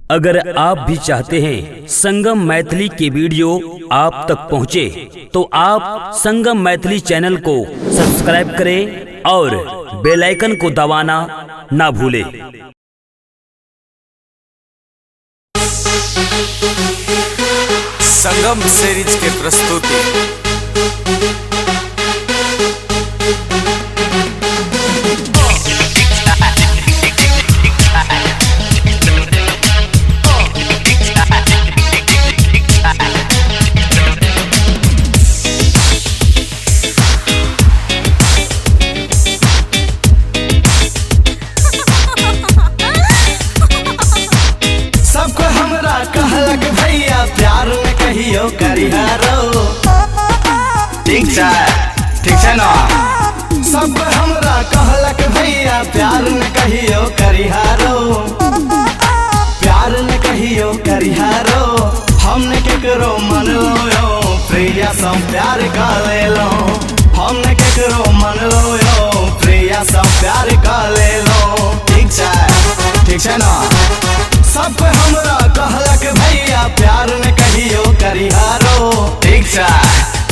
अगर आप भी चाहते हैं संगम मैथिली के वीडियो आप तक पहुंचे, तो आप संगम मैथिली चैनल को सब्सक्राइब करें और बेल आइकन को दबाना ना भूलें। संगम सीरीज के प्रस्तुति। सबको हमरा कहलक भैया प्यार में कहियो करिहारो। ठीक छै, ठीक छै ना। सबको हमरा कहलक भैया प्यार में कहियो करिहारो, प्यार में कहियो करिहारो। हमने केकरो मन लो प्रिया सब प्यार का ले लो, हमने केकरो मन लो प्रिया सब प्यार का ले लो। ठीक छै, ठीक छै ना। सबको हमरा कहलक भैया प्यार में कहियो करिहारो। ठीक छै,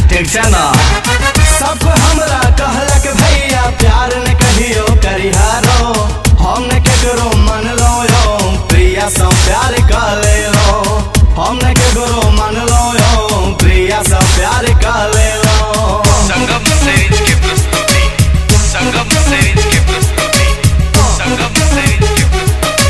ठीक छै ना। सबको हमरा कहलक भैया प्यार में कहियो करिहारो। हमने केकरो मन लो प्रिया सब प्यार का ले लो, हमने केकरो मन लो प्रिया सब प्यार का ले लो। संगम सीरीज के प्रस्तुति, संगम सीरीज के प्रस्तुति, संगम सीरीज के प्रस्तुति।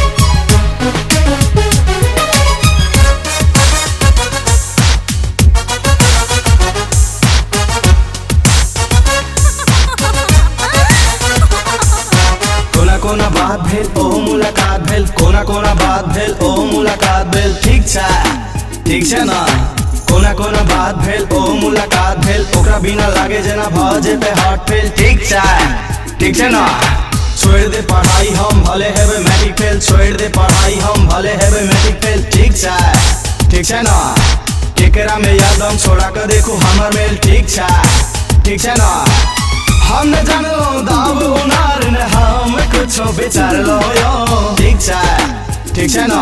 कोना कोना बात भेल ओ मुलाकात भेल, कोना कोना बात भेल ओ मुलाकात भेल। ठीक छै, ठीक छै ना। कोना कोना बात भेल ओ मुलाकात भेल, ओकरा बिना लागे जेना भ जेतै हार्ट फेल। ठीक छै, ठीक छै ना। छोड़ दे पढ़ाई हम भले हेबै मैट्रिक फेल, छोड़ दे पढ़ाई हम भले हेबै मैट्रिक फेल। ठीक छै, ठीक छै ना। केकरा में यादम छोड़ा के देखू हमर मेल। ठीक छै, ठीक छै ना। हम न जानलो दाब उनार न हम कुछो विचारलो यो। ठीक छै, ठीक छै ना।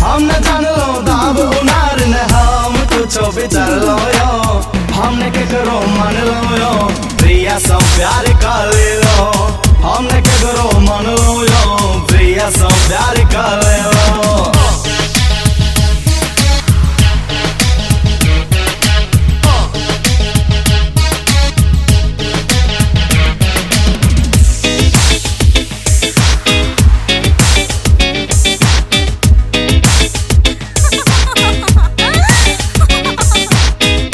हम न जानलो दाब उनार न हम कुछो विचारलो यो। हमने केकरो मन लो यो प्रिया सब प्यार का ले लो, हमने केकरो मन लो यो प्रिया सब प्यार का ले लो।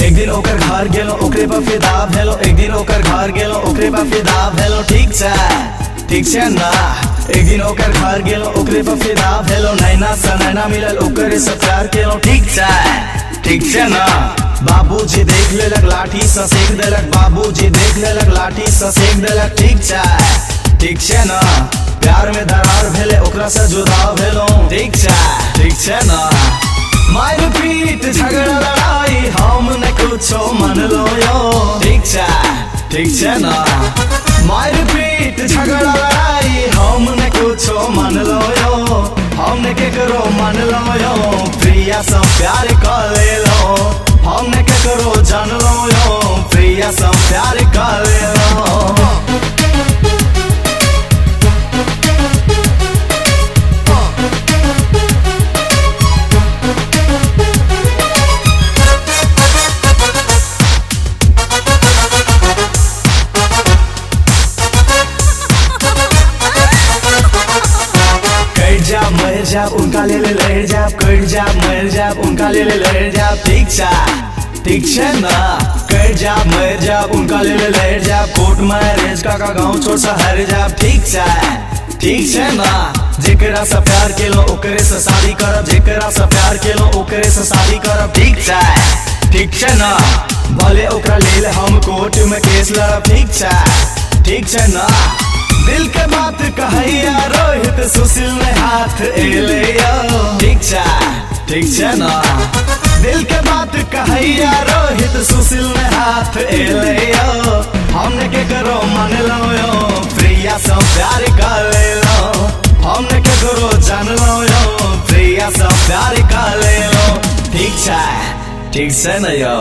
एक दिन ओकर घर गेलो ओकरे पर फिदा भेलो, एक दिन ओकर घर गेलो ओकरे पर फिदा भेलो। ठीक छै, ठीक छै ना। एक दिन ओकर घर गेलो ओकरे पर फिदा भेलो, नैना से नैना मिलल ओकरे से प्यार केलो। ठीक छै, ठीक छै ना। बाबूजी देख लेलक लाठी से सेक देलक, बाबूजी देख लेलक लाठी से सेक देलक। ठीक छै, ठीक छै ना। प्यार में दरार भेले ओकरा से जुदा भेलो। ठीक छै, ठीक छै ना। मार पीट झगड़ा लड़ाई हमने कुछो मन लो यो। ठीक छै, ठीक छै ना। मार पीट झगड़ा लड़ाई हमने कुछो मन लो यो, हमने केकरो मन लो यो प्रिया सब प्यार का ले लो, हमने केकरो जान लो यो प्रिया सब प्यार का ले लो। कट जा मर जा उनका ले ले लड़ जा, कट जा मर जा उनका ले ले लड़ जा। ठीक छै, ठीक छै ना। कट जा मर जा उनका ले ले लड़ जा, कोर्ट मैरिज काका गाँव छोड़ शहर जा। ठीक छै, ठीक छै ना। जेकरा से प्यार केलो ओकरे से शादी करब, जेकरा से प्यार केलो ओकरे से शादी करब। ठीक छै, ठीक छै ना। भले ओकरा लेल हम कोर्ट में केस लड़ब। ठीक छै, ठीक छै ना। दिल के बात कहैया रोहित सुशील ने हाथ एले यो। ठीक छै, ठीक छै ना। दिल के बात कहैया रोहित सुशील ने हाथ एले यो। हमने केकरो मन लो यो प्रिया सब प्यार का ले लो, हमने केकरो जान लो यो। प्रिया सब प्यार का लेलो। ठीक छै, ठीक छै ने यौ।